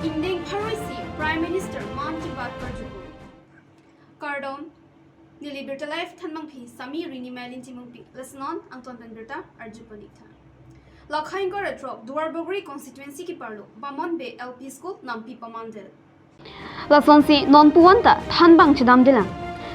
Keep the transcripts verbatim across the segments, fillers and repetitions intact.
Ingdeng pharo isi Prime Minister Mann Ki Baat karjupon. Kardom, neli Birta Live thanbangpi Sami Rini Mailin Timungpi. Lason non angton pen birta arjupon ik tha. Lakha ingkoi ra throk Duarbagori constituency keparlo Bamon Bey L P School nampi pamandet. Lasonsi nonpu-an ta thanbang chedamdelang.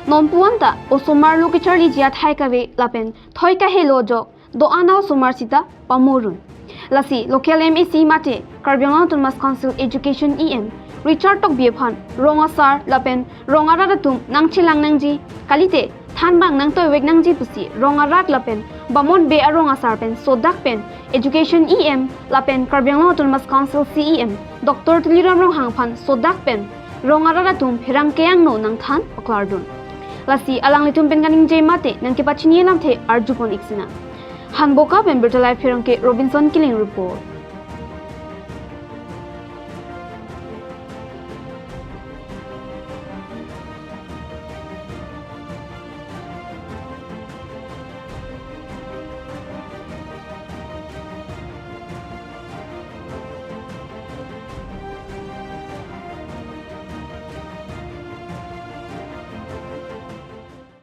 Nonpu-an ta osomar lo kecharliji athai kave lapen thoi kahelo ajok do-an a osomar sita pamorun. Lasi local M A C mate Karbi Anglong Autonomous Council Education E M Richard Tokbi aphan rong asar lapen rong arat atum nangchelang nangji, kalite thanbang nangtoivek nangji pusi rong arat lapen Bamon Bey arong asar pen sodak pen Education E M lapen Karbi Anglong Autonomous Council C E M Doctor Tuliram Ronghang aphan sodak pen rong arat atum pherangke angno nangthan paklardun. Lasi alanglitum pen kaningje mate nangkepachini alamthe arjupon ik sinang. Hanboka pen Birta Live pherangke Robinson Killing report.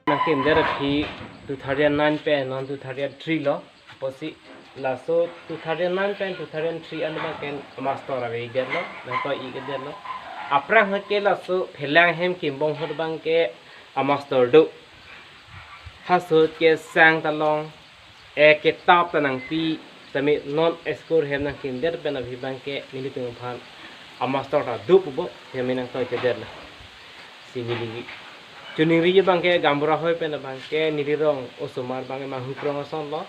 Nangkimdet aphi two thousand nine pen non two thousand three lo. Apotsi laso two thousand nine pen two thousand three an abang ke amastor ave-ikdetlo, nangtoi-ikdetlo. Aphrang ahut ke laso phelang hem kimbong ahut abang ke amastor do. Halaso ahut ke sang ta long, e kitap ta nangpi, tame non school hem nangkimdet pen aphi abang ke nelitum aphan amastor ta do pu bo, tame nangtoichedetlo. Si neli choningri abang ke gaonbura hoi pen abang ke neli rong osomar abang ke manghu krong ason lo.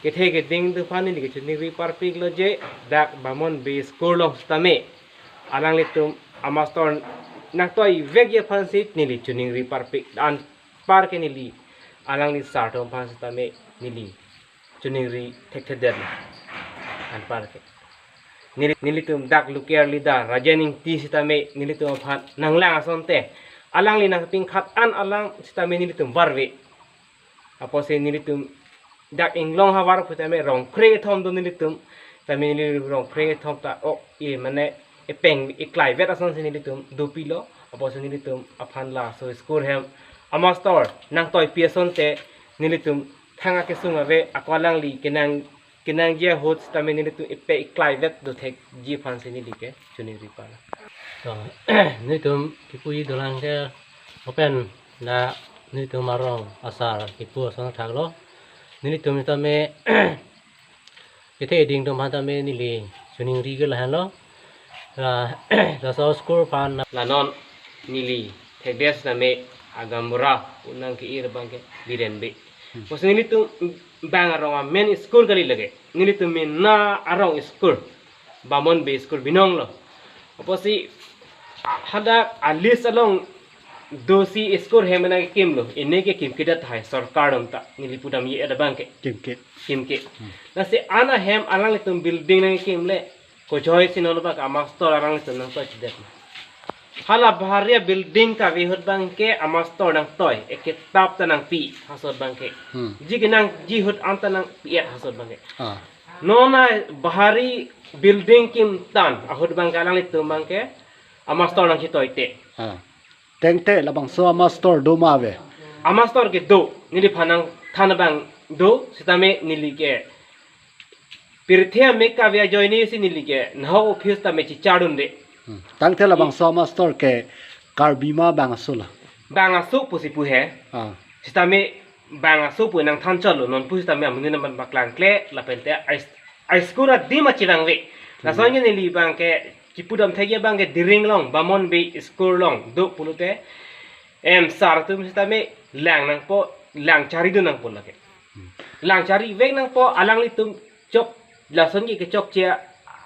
Kethe keding atum aphan neli kechoningri parpiklo je dak Bamon Bey school along sitame alanglitum amastor nangtoivekji aphansi neli choningri parpik. Anpar ke neli alangli sar atum aphan sitame neli choningri thekthedetlo. Anpar ke neli, nelitum dak local leader Rajen Ingti sitame nelitum aphan nanglang asonte, alangli nangpingkhat an alam sitame nelitum varve. Apotsi nelitum dak inglong havar pu tame rong kre-kethom do nelitum. Tame neli rong kre-kethom ta ok e mane epeng eklaivet asonsi nelitum dopilo. Apotsi nelitum aphan laso school hem amastor nangtoipi asonte nelitum thang akesung ave, ako alangli kenang kenangji ahut sitame nelitum epe eklaivet dothekji aphansi neli kechoningri pala. To, nelitum kipuji dolang ke lapen la nelitum arong asar kipu ason thaklo. Nelitum tame kethe keding atum aphan tame neli choningri ke lahenlo. La, laso school aphan la non neli thekdet tame agaonbura unang ke-ir abang ke Biren Bey. Hmm. Apotsi nelitum bang arong amen school kali lake. Nelitum mena arong school Bamon Bey school binong lo. Apotsi hadak a-list along dosi school hem nangkimlo. Ini ke kimkedet hai sorkar atum ta neli pudamji-et abang ke. Kimke. Kimke. Hmm. Lasi an ahem alanglitum building nangkimle. Kojoisi non abang ke amastor alanglitum nangtoichedetlo. Hala bahari building kave ahut abang ke amastor nangtoi, e kitap ta nangpi halaso ahut abang ke. Hmm. Ji kenangji ahut an ta nangpi-et halaso ahut abang ke. Ah. Non a bahari building kimtan ahut abang ke alanglitum abang ke amastor nangchetoite. Ah. Tangte labangso amastor do ma ave? Amastor ke do, neliphan nangthan abang do, sitame neli ke pirthe amek kave ajoinesi neli ke nahok office tame chechardunde. Hmm. Tangte labangso amastor ke Karbi ma bang aso lo? Bang aso pusi pu he. Ah. Sitame bang aso pu nangthan chotlo, nonpu sitame amonit aman paklangkle lapente a-, a-school adim achevangve. Hmm. Lason ke neli abang ke kipudam thekji abang ke Diring along, Bamon Bey school along do pulote, em sar atum sitame lang nangpo, lang charidun nangpo lake. Hmm. Lang charivek nangpo, alanglitum chok, lason ke kechokche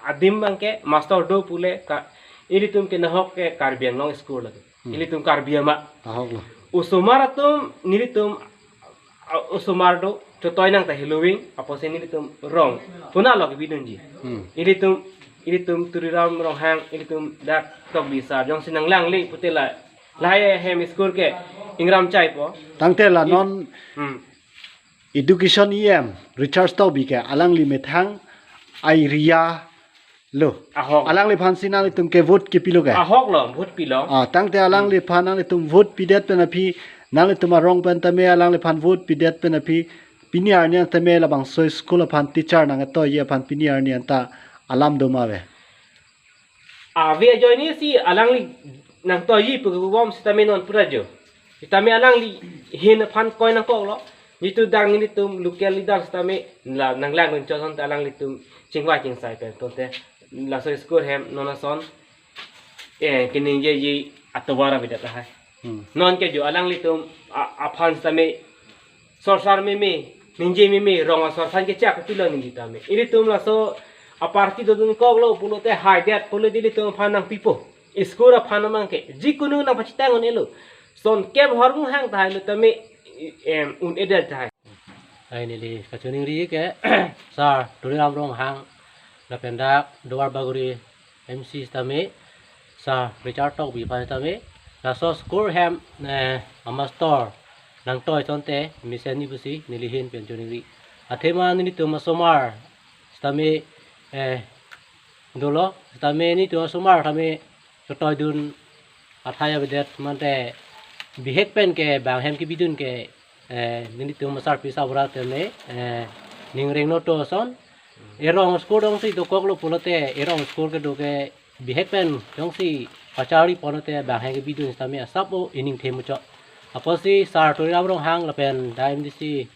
adim abang ke mastor do pule ka, ilitum ke nahok ke Karbi Anglong school lake. Hmm. Ilitum Karbi ama. Ahok lo. Osomar atum nelitum, a, osomar do, chotoi nang ta heloving, apotsi nelitum rong puna lo kebidunji. Hmm. Ilitum, ilitum Tuliram Ronghang, ilitum dak Tokbi sar jongsi nanglangle pute la, lahai ahem school ke ingram chaipo. Tangte la I- non Hmm. Education E M Richard Tokbi ke alangli methang a-area Lo. Ahok. Alangliphan si nanglitum ke vote kipilo ke? Ahok lo, vote pilo. Ah, tangte alangliphan nanglitum vote pidet pen aphi, nanglitum arong pen tame alangliphan vote pidet pen aphi, pini arni an tame labangso school aphan teacher nangtoiji aphan pini arni an ta alam do ma ave? Ave ajoine si alangli nangtoiji pu kebom sitame non pura jo. Sitame alangli ahin aphan koi nangkoklo. Jitu dang nelitum local leader sitame la nanglangdun chot asonte alanglitum chingvai chingsai pen tonte laso school hem non ason, eh, keningjeji atovar avedet tahai. Hmm. Non ke jo alanglitum a-, aphan sitame sorsar meme, ningje meme, rong asor aphan kechak pilo ningje tame. Ilitum laso aparty dodun koklo pulote haidet pulo ilitum aphan nangpipo. School aphan amang ke, jikunu nangpachethang un-elo. Son kep hormu hang tahai lo tame, em, un-edet tahai. Ai neli kachiningri ke, Sir Tuliram Ronghang, lapen dak Duar Bagori M C sitame, Sir Richard Tokbi aphan sitame, laso school hem, eh, amastor nangtoi asonte mesenji pusi neli ahin pen chiningri. Athema nelitum asomar sitame, eh, dolo, sitame nelitum asomar tame chetoidun athai avedet mate bihek pen ke bang hem kebidun ke, eh, nelitum asarpi asarbura tame, eh, ning rengno to ason. Erong school dong si dokoklo pulote, erong school kedo ke bihek pen jongsi pacharli ponlote bang hem kebidun sitame asap o ining themu chot. Apotsi Sir Tuliram Ronghang lapen dak M D C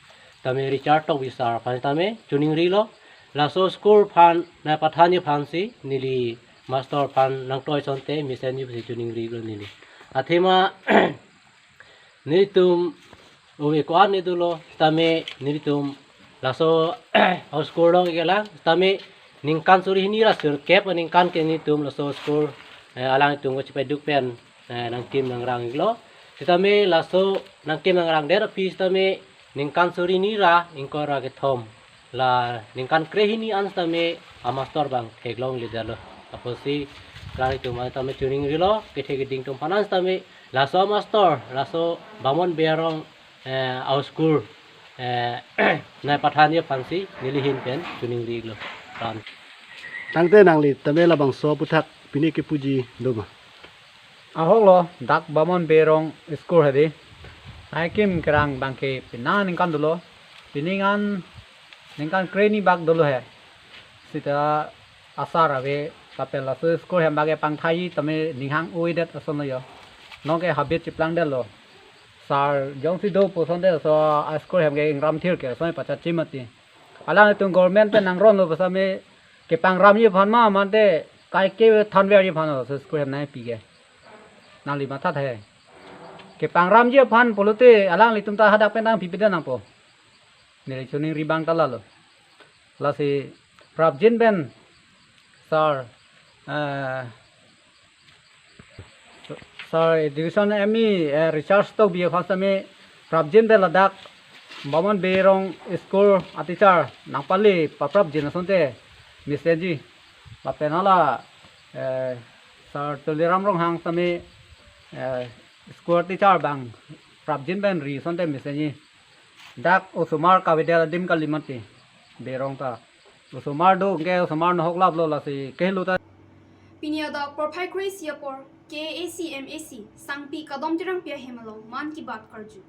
tame Richard Tokbi sir aphan tame chiningrilo. Laso school aphan nangpathanji aphan si neli mastor aphan nangtoi asonte mesenji pusi chiningrilo neli. Athema nelitum ove ko-an ne dolo, sitame nelitum laso a-school along kelang, sitame ningkan suri hini ra sirkep aningkan ke nelitum laso school, eh, alangtum kachepaduk pen, eh, nangkim nangrang-iklo. Sitame laso nangkim nangrangdet aphi sitame ningkan suri hini ra ingkoi ra kethom. La ningkan krehini an sitame amastor bang theklongledetlo. Apotsi alangtum an sitame chiningrilo, kethe keding atum aphan an sitame laso amastor, laso Bamon Bey arong, eh, a-school, eh, nangpathanji aphan si neli ahin pen chiningrilo. Ran. Tangte nangli tame labangso aputhak pine kepuji do ma? Ahoklo, dak Bamon Bey arong school hedi. Nangkim kerang bang ke penang aningkan dolo. Penang an ningkan krehini bak dolo he. Sita asar ave, lapen laso school hem bak ke pangthai tame ning hang-oidet asonlo jo. Non ke habit chiplangdetlo. Sir jongsi do pu asonte laso a-school hem ke ingram thir ke ason pachachim mati. Alangtum government pen nangronlo pu sitame kepangramji aphan ma mate kaike thanverji aphan laso school hem nangpi ke. Nangli matha tha he. Kepangramji aphan pulote alanglitum ta hadak pen nangpipedet nangpo. Neli chiningri abang ta lalo. Lasi prapjin pen Sir, eh, Sir Education M E, eh, Richard Tokbi aphan sitame prapjin pen ladak Bamon Bey arong school a-teacher nangpale paprapjin asonte mesenji. Lapen hala, eh, Sir Tuliram Ronghang sitame, eh, school teacher bang prapjin pen ri asonte mesenji. Dak osomar kavedet adim kali mati Bey arong ta. Osomar do ke osomar nohok laplo lasi kehelo ta. Pini adak porphai kre-isi apor K A A C M A C Sangpi Kadom Terangpi ahem along Mann Ki Baat karju.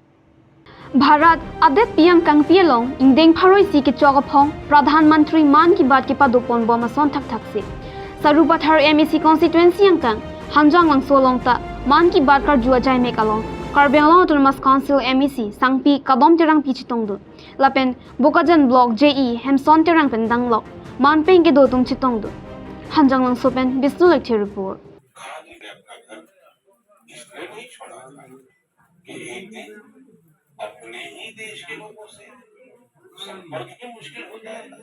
Bharat adet pi angkangpi along ingdeng pharo-isi kechok aphong Pradhan Mantri Mann Ki Baat kepadopon bom ason thakthak si Sarupathar M A C constituency angkang Hanjanglangso along ta Mann Ki Baat karju ajaimek along Karbi Anglong Autonomous Council M A C Sangpi Kadom Terangpi chetongdun. Lapen Bokajan Block J E Hemson Terang pen danglok manpeng kedo atum chetongdun. Hanjanglangso pen Bisnu Lekthe report. खाली वे अपना घर इसलिए नहीं छोड़ा था कि एक दिन अपने ही देश के लोगों से संपर्क ही मुश्किल हो जाएगा।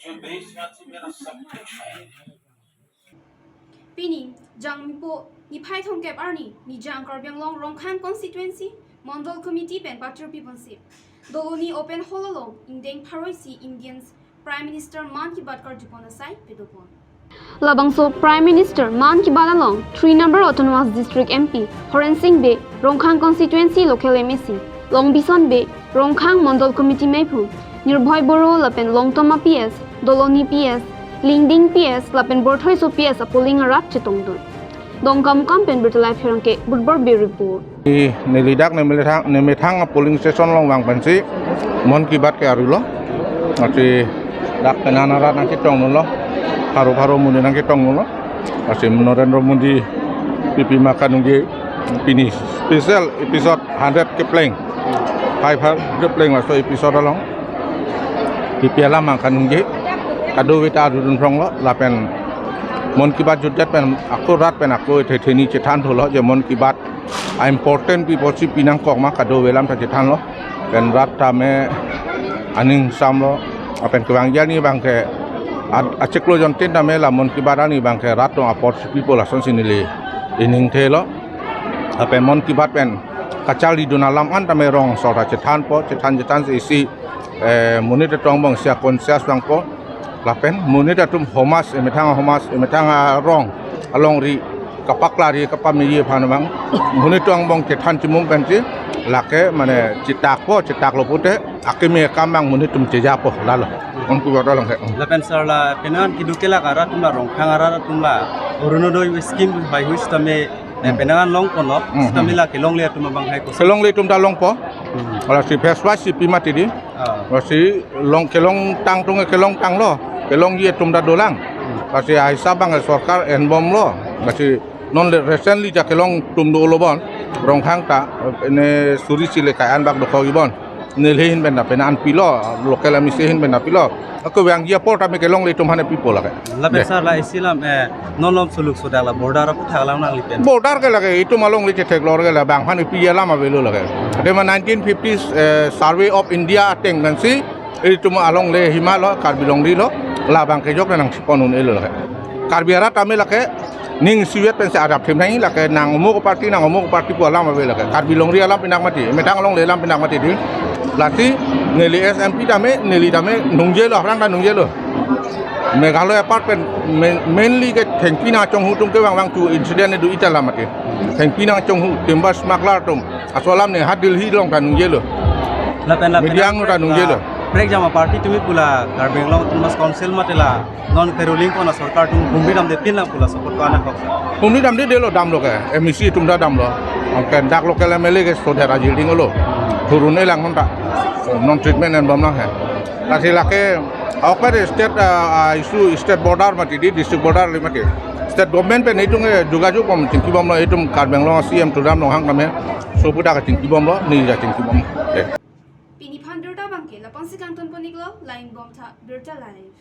जो देश आज मेरा सब कुछ है। Pini Jangmipo niphai thomkep arni Nijang Karbi Anglong Rongkhang constituency Mondol Committee pen patirpi ponsi Doloni Open Hall along ingdeng pharo-isi Indians Prime Minister Mann Ki Baat karjupon asai pedopon. Labangso Prime Minister Mann Ki Baat along three number Autonomous District M P Horen Sing Bey, Rongkhang constituency local M A C Longbison Bey, Rongkhang Mondol Committee meiphu Nirbhoy Boro lapen Longtoma P S, Doloni P S, Lingding P S lapen Borthoiso P S a polling arat chetongdun. Dongkamukam pen Birta Live Pherangke Budbor Bill report. I neli dak Nemethang, Nemethang a polling station along vang pensi Mann Ki Baat ke-arjulo. Lasi dak penang arat nangchetongdunlo. Pharo pharo monit nangchetongdunlo. Lasi Narendra Modi pipi ma kaningje pini special episode hundred kepleng. Five hundred kepleng laso episode along pipi alam ma kaningje. Kadokave ta arjudun phronglo lapen Mann Ki Baat jutdet pen ako rat pen ako the theni chethan thulo je Mann Ki Baat a important pi apotsi pi nangkok ma, kadokave alam ta chethanlo. Pen rat tame aning samlo. Lapen kevangji arni abangke ad-, achiklo jontin tame la Mann Ki Baat arni abangke rat atum apotsi pipo lasonsi neli ining thelo. Lapen Mann Ki Baat pen kacharlidun alam an tame rong asor ta chethanpo, chethan chethansi isi, eh, monit atum angbong isi a-conscious vangpo. Lapen monit atum homage, emethang homage, emethang arong alongri kapaklari kapameji aphan abang monit atum angbong chethan chimum pensi lake mane chetakpo, chetaklo pute akeme akam abang monit atum chejapo, lalo. Mann Ki Baat along ke. Lapen sir, la penang keduk kelak arat atum la, Rongkhang arat atum la Orunodoi scheme bai hui sitame, eh, Hmm. penang longponlo, Hmm, sitame hmm. la kelongle atum abang hai ko. Kelongle atum ta longpo. Hmm. Lasi phase wise si pi mati di. Ah. Lasi long kelongtang atum kelongtanglo. Kelongji atum ta dolang. Hmm. Lasi ahisab abang sorkar enbomlo. Lasi non le recently ta kelong atum dolo bon. Rongkhang ta, eh, ne suri si le kai an bak dokok ibon. Neli ahin pen ta penang pilo, local M A C ahin pen ta pilo. Ako vangji apor tame kelongle atum aphan pipo lake. Lapen Dei. Sir, la isi alam, eh, non lom suluk sodak la border aphuthak alam nangli pen. Border ke lake, itum alongle chetheklor ke la bang aphan pi alam avelo lake. Ade ma nineteen fifties, eh, Survey of India ateng pensi itum alongle hima lo, Karbi longri lo, labang kejok nangchepon un-elo lake. Karbi arat tame lake ning isivet pensi adap thim nangji lake, nang omuk party, nang omuk party pu alam ave lake. Karbi longri alam pinak mati, emethang alongle alam pinak mati di. Lasi neli as M P tame, neli tame nungjelo, aphrang ta nungjelo. Meghalaya apart pen main-, mainly ke thengpi nangchonghu atum kevang vang chu incident do ita alam mati. Thengpi nangchonghu, timber smuggler atum. Laso alam ne ha Delhi along ta nungjelo. Lapen lapen Media angno ta nungjelo. Prekjam a party tumi pu la Karbi Anglong Autonomous Council mate la non ke ruling kona sorkar atum humri damde pinlang pu la support ko-an nangkok sir? Humri damdedetlo, damlo ke, M A C atum ta damlo. Anke dak local M L A ke Sodhir Ajilding lo. Thurun-e lang non ta. Non treatment enbom nang he. Lasi lake, ok pada state, ah, ah, issue state border mati di, district border le mati. State government pen itum ke jogajog bom chingkibomlo, itum Karbi Anglong C M Tuliram Ronghang tame. Sobu dak chingkibomlo, neli ta chingkibom. Eh. Pini aphan birta abangke lapu-ansi kangtonpon-iklo, la ingbomtha Birta Live.